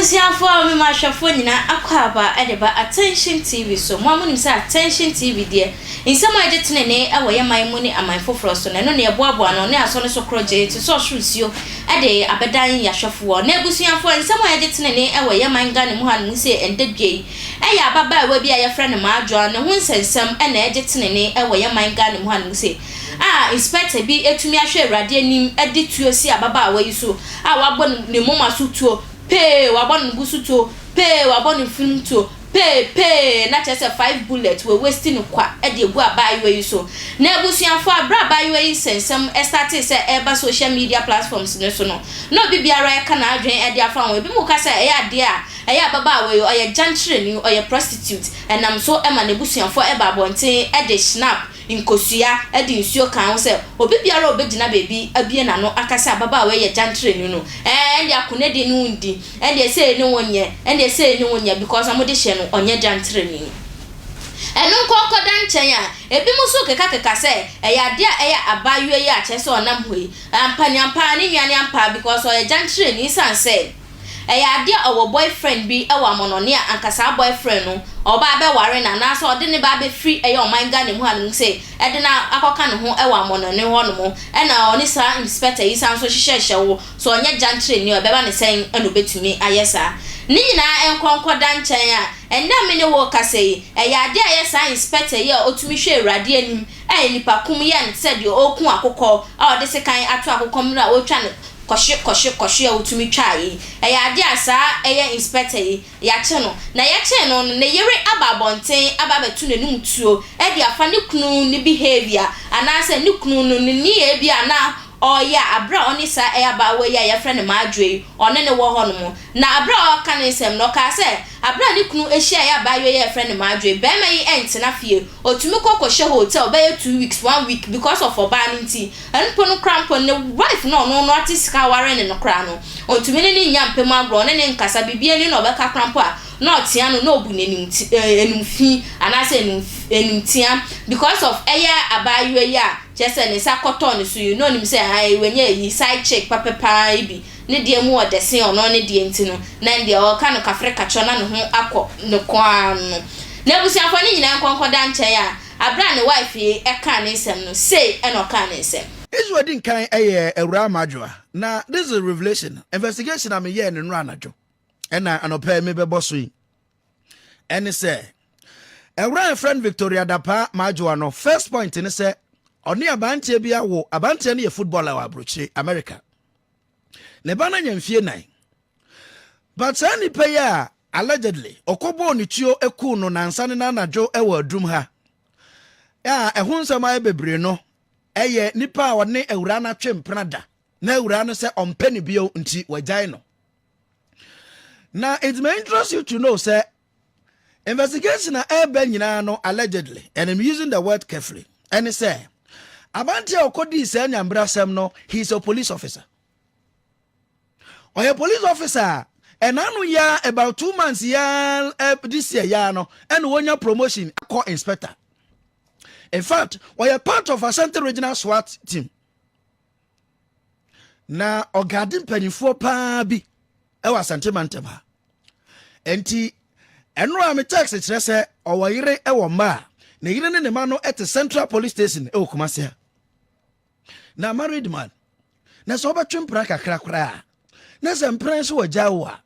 Abusuafoɔ a mema ahwɛfoɔ nyinaa akwaaba de ba Attention TV so. Mo a monim sɛ Attention TV deɛ, nsɛm a ɛgye tenenee wɔ yɛn man mu ne aman foforɔ so no, ɛno na yɛboaboa ano ne asɔ no so korɔgyee te sɛ ɔsoro nsuo de abɛdan yɛn ahwɛfoɔ. Na abusuafoɔ, nsɛm a ɛgye tenenee wɔ yɛn man Ghana mu hanom sei ɛndɛ dwa yi, ɛyɛ ababaawa bi a yɛfrɛ no Maadwoa, ne ho nsɛnsɛm na ɛgye tenenee wɔ yɛn man Ghana mu hanom sei a inspector bi atumi ahwɛ Awurade anim de tuo si ababaawa yi so a wabɔ ne moma so tuo pee, wabɔ ne bo so tuo pee, wabɔ ne mfem tuo pee pee, na kyerɛ sɛ five bullet wɔ waste no kwa de agu abaayewa yi so. Na abusuafoɔ, aberɛ a abaayewa yi nsɛnsɛm startee sɛ ɛreba social media platforms no so no, na obi biara reka n'adwene de afa ho. Ebinom ka sɛ ɛyɛ adeɛ a ɛyɛ ababaawa yi, ɔyɛ gyankyerɛni, ɔyɛ prostitute, ɛnam so ma n'abusuafoɔ ba abɔnten de schnapp, nkosua de nsuo kaa ho sɛ obi biara a ɔbɛgyina baabi abue n'ano aka sɛ ababaawa yi yɛ gyantrani no, ɛɛ ɛndeɛ akonadie ne wo ndi, ɛndeɛ sei ne wo nyɛ, ɛndeɛ sei ne wo nyɛ because wɔde hyɛ no ɔnyɛ gyantrani. Ɛno nko nkɔda nkyɛn a, ebinom nso kekakeka sɛ ɛyɛ adeɛ a ɛyɛ abaayewa yi a kyerɛ sɛ ɔnam hɔ yi, ampa ne ampa ara ne nua ne ampa ara because ɔyɛ gyantrani esiane sɛ Ɛyɛ adeɛ a ɔwɔ boyfriend bi wɔ amɔnɔne a anka saa boyfriend no ɔba abɛware no anaasɛ ɔde ne ba abɛfiri ɛyɛ ɔman Ghana mu hanom sei ɛde no akɔka ne ho wɔ amɔnɔne hɔ nom ɛna ɔne saa inspector yi san nso hyehyɛhyɛ wo sɛ ɔnyɛ gyantrani a ɛbɛba ne sɛn ɛna ɔbɛtumi ayɛ saa. Ne nyinaa nkɔ nkɔda nkyɛn a ɛnnɛ a me ne wo rekasa yi ɛyɛ adeɛ a ɛyɛ saa inspector yi a ɔtumi hwɛ Awurade anim a nnipa kum yɛ no te sɛ deɛ ɔreku akokɔ a ɔde sekan ato akokɔ mmerɛ a ɔretwa no kɔhwe kɔhwe kɔhwe a wotumi twaa yi, ɛyɛ adeɛ a saa ɛyɛ inspector yi, yɛakye no. Na yɛkyee no no, ne yere aba abɔnten aba abɛto n'anum tuo de afa ne kunu ne behaviour anaasɛ ne kunu no ne nneyɛɛ bi a na ɔreyɛ a aberɛ a ɔne saa ɛyɛ abaayewa yi a yɛfrɛ no Marjorie yi, ɔne no wɔ hɔnom. Na aberɛ a ɔreka ne nsɛm no, ɔkaa sɛ aberɛ a ne kunu hyiaeɛ abaayewa yi a yɛfrɛ no Marjorie yi, barima yi ntena fie, ɔtumi kɔ kɔhyɛ hotel bɛyɛ 2 weeks, one week because of ɔbaa no nti. Ɛno mpo no koraa mpo ne wife no a ɔno no ate sika aware ne no koraa no, ɔntumi ne no nnya mpɛ mu agorɔ, ɔne no nkasa, biribiara ni na ɔbɛka koraa mpo a, na ɔtea no, na ɔbu no animti eh, animfi anaasɛ anim animtia because of ɛyɛ abaayewa yi a kyerɛ sɛ ne nsa kɔtɔɔ ne so yi, na ɔnim sɛ ae wanya ayi side chick papa paa yi bi, ne deɛ mu ɔdɛ sen ɔno ne deɛ nti no, na ɛndeɛ ɔreka no kafre kakyɔ na ne ho akɔ ne kɔn ara no. Na abusuafoɔ no nyinaa nkɔnkɔda nkyɛn a, Bere a ne wife yi kaa ne nsɛm no, sei na ɔkaa ne nsɛm. Issue a edi nkan yɛ Awuraa Madwoa. Na this is revelation, investigation a meyɛɛ no nnora anadwo ɛna anɔpa yi mebɛbɔ so yi ɛne sɛ Awuraa yɛfrɛ no Victoria Dapaa Madwoa no, first point ne sɛ ɔne abanteɛ bi awo. Abanteɛ no yɛ footballer wɔ aburokyire America. Ne ba no anya mfie 4. But saa nipa yi a allegedly ɔkɔbɔɔ ne tuo kuu no nansa ne n'anadwo wɔ adum ha a ɛho nsɛm ayɛ bebree no ɛyɛ nipa a ɔne awuraa no atwe mpena da na awuraa no sɛ ɔmpɛ ne bio nti wagyae no. Na it may interest you to know sɛ investigation a ɛreba nyinaa no, allegedly, and I'm using the word carefully, ɛne sɛ abante a ɔkɔdii saa nyambrasɛm no, he is a police officer. Ɔyɛ police officer a ɛna no ya about 2 months ya this year ya no ɛna wɔnya promotion akɔ inspector. In fact, ɔyɛ part of Ashanti Regional SWAT team na ɔgade mpanyinfoɔ paa bi ɛwɔ Asante mantam ha. Nti ɛno a me text kyerɛ sɛ ɔwɔ yere, ɛwɔ mma a ne yere ne ne ma no ɛte Central Police Station ɛwɔ Kumasi ha. Na married man na sɛ wobɛtwe mpena kakra koraa na sɛ mpena nso wɔgya wo a,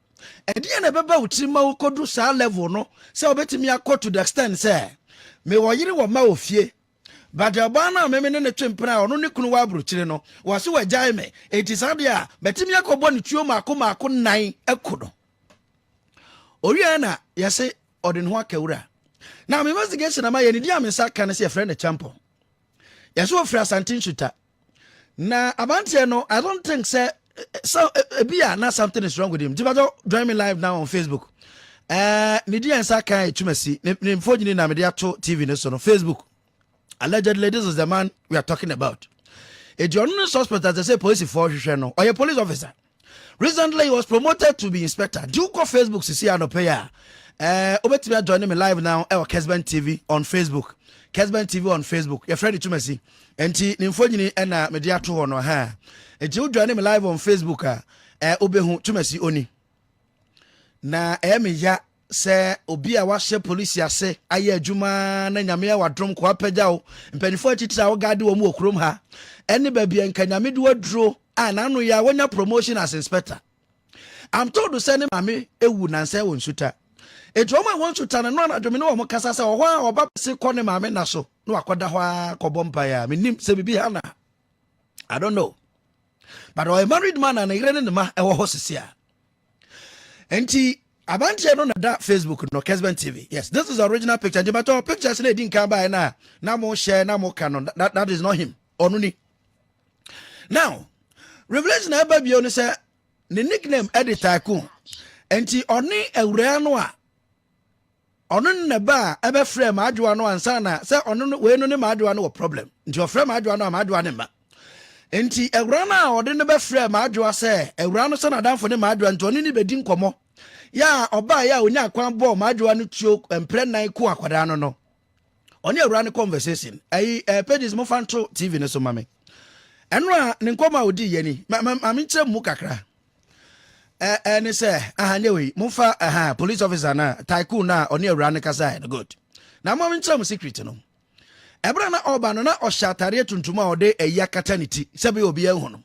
ɛdeɛ na ɛbɛba wo tiri ma wokɔdu saa level no sɛ wobɛtumi akɔ to the extent sɛ mewɔ yere wɔ ma wɔ fie, but ɔbaa no a meme ne ne twe mpena a ɔno ne kunu wɔ aburokyire no wɔse wɔagyae me, enti saa deɛ a mɛtumi akɔbɔ ne tuo maako maako nnan aku no. Owie na yɛse ɔde ne ho akawura. Na me investigation ama yɛ ne di a me nsa ka no sɛ yɛfrɛ no Champon, yɛsɛ wɔfiri Asante Nsuta. Na abanteɛ no, I don't think sɛ so ebi a na something is wrong with him. Nti bàtɔ join me live now on Facebook. Ne di yɛn nsa kan etumasi ne mfonyini na mede ato TV ne so no, Facebook. Allegedly, this is the man we are talking about. Eti ɔno ne suspect as sɛ polisifoɔ hwehwɛ no. Ɔyɛ police officer. Recently he was promoted to be inspector. Nti wokɔ Facebook sisi anɔpɛ yi a, wobɛtumi ajoin me live now ɛwɔ Kesben TV on Facebook, Kesben TV on Facebook. Yɛfrɛ no Tumasi, nti ne mfonyini ɛna mede ato hɔ no ha. Nti wo join me live on Facebook a, wobɛhu Tumasi oni. Na ɛyɛ me ya sɛ obi a wahyɛ polisi ase ayɛ adwuma na Nyame ayɛ wadom kɔ apagya wo, mpanyinfoɔ atitire a wogaade wɔn wɔ kurom ha, ɛne baabi a nka Nyame de waduro a n'ano yɛ a wanya promotion as inspector. I'm told sɛ ne maame ewu nansa wɔ Nsuta. Enti wɔn a ɛwɔ Nsuta no, ɛno anadwo me ne wɔn kasa sɛ ɔhɔ a ɔba bɛse kɔ ne maame nna so na wakɔda hɔ ara kɔbɔ mpaeɛ a menim sɛ biribi ha na I don't know. But ɔyɛ married man a ne yere ne ne ma ɛwɔ hɔ sisi a. Enti abanteɛ no na da Facebook no Kesben TV. Yes, this is the original picture. Nti bɛtɔ pictures na edi nkan baeɛ na na mo share na mo ka no that is not him. Ɔno ni. Now, revelation na ɛba bio no sɛ ne nickname ɛde Tycoon. Enti ɔne awuraa no a ɔno ne na ba a ɛbɛfrɛ m'adwoa no ansa na sɛ ɔno no wei no ne m'adwoa no wɔ problem. Nti ɔfrɛ m'adwoa no a m'adwoa ne mma. Nti awuraa no a ɔde no bɛfrɛ m'adwoa sɛ awuraa no sɛ n'adamfo ne m'adwoa nti ɔne ne bɛdi nkɔmmɔ. Yɛ a ɔbaa yɛ a ɔnya kwan bɔɔ m'adwoa no tuo mprɛ nan ku akwadaa no no. Ɔne awuraa no conversation. Ɛyi eh, pages mo fa nto TV no so ma me. Ɛno a ne nkɔmmɔ a ɔdii yɛ ni. Ma ma ma menkyerɛ mu kakra. Ɛ ɛ ne sɛ aha nyɛ wei. Momfa aha police officer na tycoon na ɔne awuraa no kasaeɛ no good. Na mo menkyerɛ mo secret no. Ɛberɛ na ɔreba no na ɔhyɛ atadeɛ tuntum a ɔde ayi akata ne ti sɛ bɛyɛ obiara nhu no.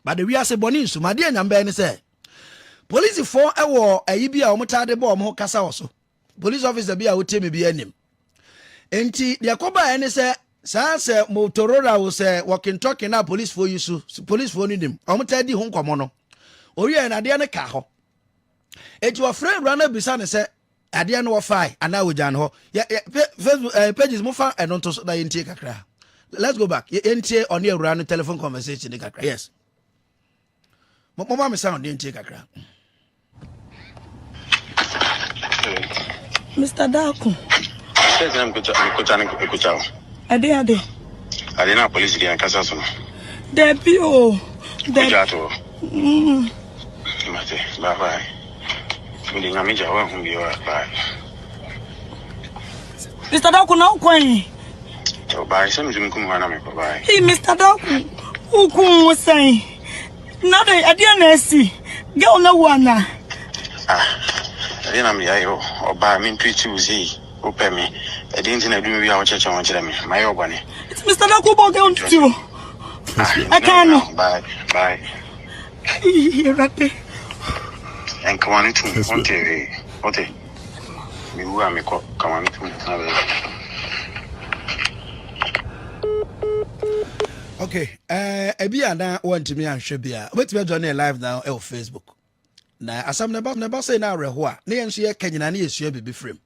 But wiase bɔne nsum. Adeɛ a nyame bɛyɛ ne sɛ polisifoɔ wɔ ayi bi a wɔn taa de bɔ wɔn ho kasa wɔ so. Police officer bi a wotie me bi anim. Nti deɛ ɛkɔbaeɛ ne sɛ saa sɛ Motorola o sɛ walkie talkie na policefoɔ yi so policefoɔ no nim wɔn taa di ho nkɔmɔ no. Owiɛ na adeɛ no kaa hɔ. Eti wɔfrɛ awura no abisa no sɛ adeɛ no wɔfae anaa wɔgyaa no hɔ. Yɛ yɛ Facebook eh, pages mo fa ɛno nto so na yɛntie kakra. Let's go back. Yɛntie ɔne awura no telephone conversation kakra. Yes. Mo ma me sound yɛntie kakra. Mr. Darko. Sɛ sɛ mekuta mekuta ne mekuta o. Ɛde ade. Ade na polisi de ankasa so no. Dabi o. Dabi. Ogya ato hɔ. Mm. Mate, bye bye. Mede nyame gya wa hu bi wa bye. Mr. Darko na wokwan yi. Oh, bye. Sɛ metumi kum hɔ na mekɔ bye. Hey, Mr. Darko, wokum wo sɛn? Na de ɛdeɛ na asi. Girl na wu ana? Ah, ɛdeɛ na mede ayɛ o. Ɔbaa me ntwiti wo sei. Wopɛ me. Ɛdeɛ nti na adumi bi a wokyɛkyɛ ho kyerɛ me. Mayɛ ɔbɔne. It's Mr. Darko bɔ girl no tuo. Ah, Ɛka no. Bye, bye. Awurade. Nka w'ano tum, wonte hwee. Wote? Mewu a mekɔ, ka w'ano tum na bɛyɛ. Okay, eh, ebi a na wɔntumi anhwɛ bi a, wobɛtumi ajoin yɛ live now ɛwɔ Facebook. Na asɛm no ba no ba sɛ na awerɛho a, na yɛn nso yɛka nyinaa na yɛsua biribi firim.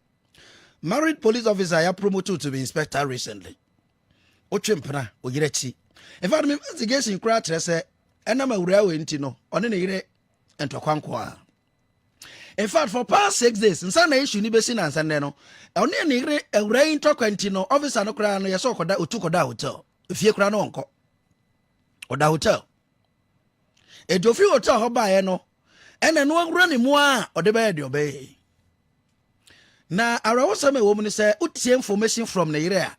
Married police officer ya promoted to be inspector recently. Wotwe mpena, oyere akyi. In fact, my investigation koraa kyerɛ sɛ ɛnam awuraa wei nti no, ɔne ne yere ntɔkwa nko a. In fact, for past 6 days, nsa na issue ni bɛsi nansa nnɛ no, ɔne ne yere awuraa yi ntɔkwa nti no, officer no koraa no yɛ sɛ ɔkɔda otu kɔda hotel. Efie koraa no ɔnkɔ. Ɔda hotel. Eti ofiri hotel hɔ baeɛ no, ɛna no awura ne mu a ɔde bɛyɛ deɛ ɔbɛyɛ yi. Na awerɛhosɛm a ɛwɔ mu ne sɛ wotie information from ne yere a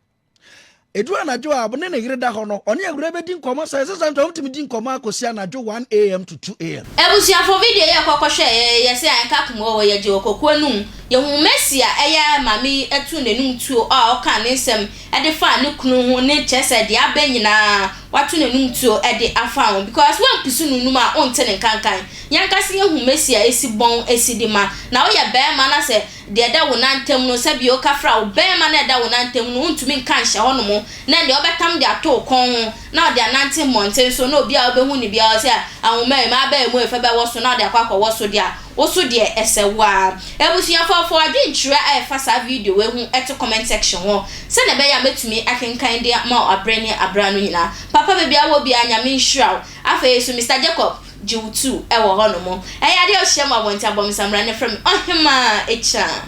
ɛduru anadwo a ne ne yere da hɔ no ɔne awura bɛdi nkɔmmɔ sɛ ɛsɛ sɛ nta wɔmtumi di nkɔmmɔ akɔsi anadwo 1 am to 2 am. Abusuafo, video yi a yɛkɔkɔhwɛɛ yɛ yɛse a ɛnka koma wɔ yɛgye wɔ kokoa no mu. Yɛhuu Mercy a ɛyɛ maame yi too n'anum tuo a ɔkaa ne nsɛm de faa ne kunu ho ne kyerɛ sɛ deɛ aba nyinaa wato n'anum tuo de afa ho because woampusu no num a wonte ne nkankan. Yɛnkase yɛhu Mercy a ɛsi bɔn ɛsi de ma na woyɛ barima na sɛ deɛ ɛda wo nan ntam no sɛbi woka fra wo barima na ɛda wo nan ntam no wontumi nka nhyɛ hɔ nom na ɛndeɛ wobɛtam de ato wo kɔn ho na ɔde anante mmɔnten so na obi a ɔbɛhu no biara ɔsɛ ahoma yi m'abaa mu efa bɛwɔ so na ɔde akɔ akɔwɔ so deɛ a wo so deɛ ɛsɛ wo ara. Abusuafoɔ fa w'adwenkyerɛ a ɛfa saa video wei ho to comment section hɔ sɛdeɛ ɛbɛyɛ a mɛtumi akenkan de ama wo aberɛ ne aberɛ ano nyinaa. Papa baabi a wowɔ biara Nyame nhyira wo. Afei nso Mister Jacob gye wo tu wɔ hɔ nom. Ɛyɛ adeɛ a ɔhyia mu abɔnten abɔ me samina no frɛ me Ɔhemaa Akyaa.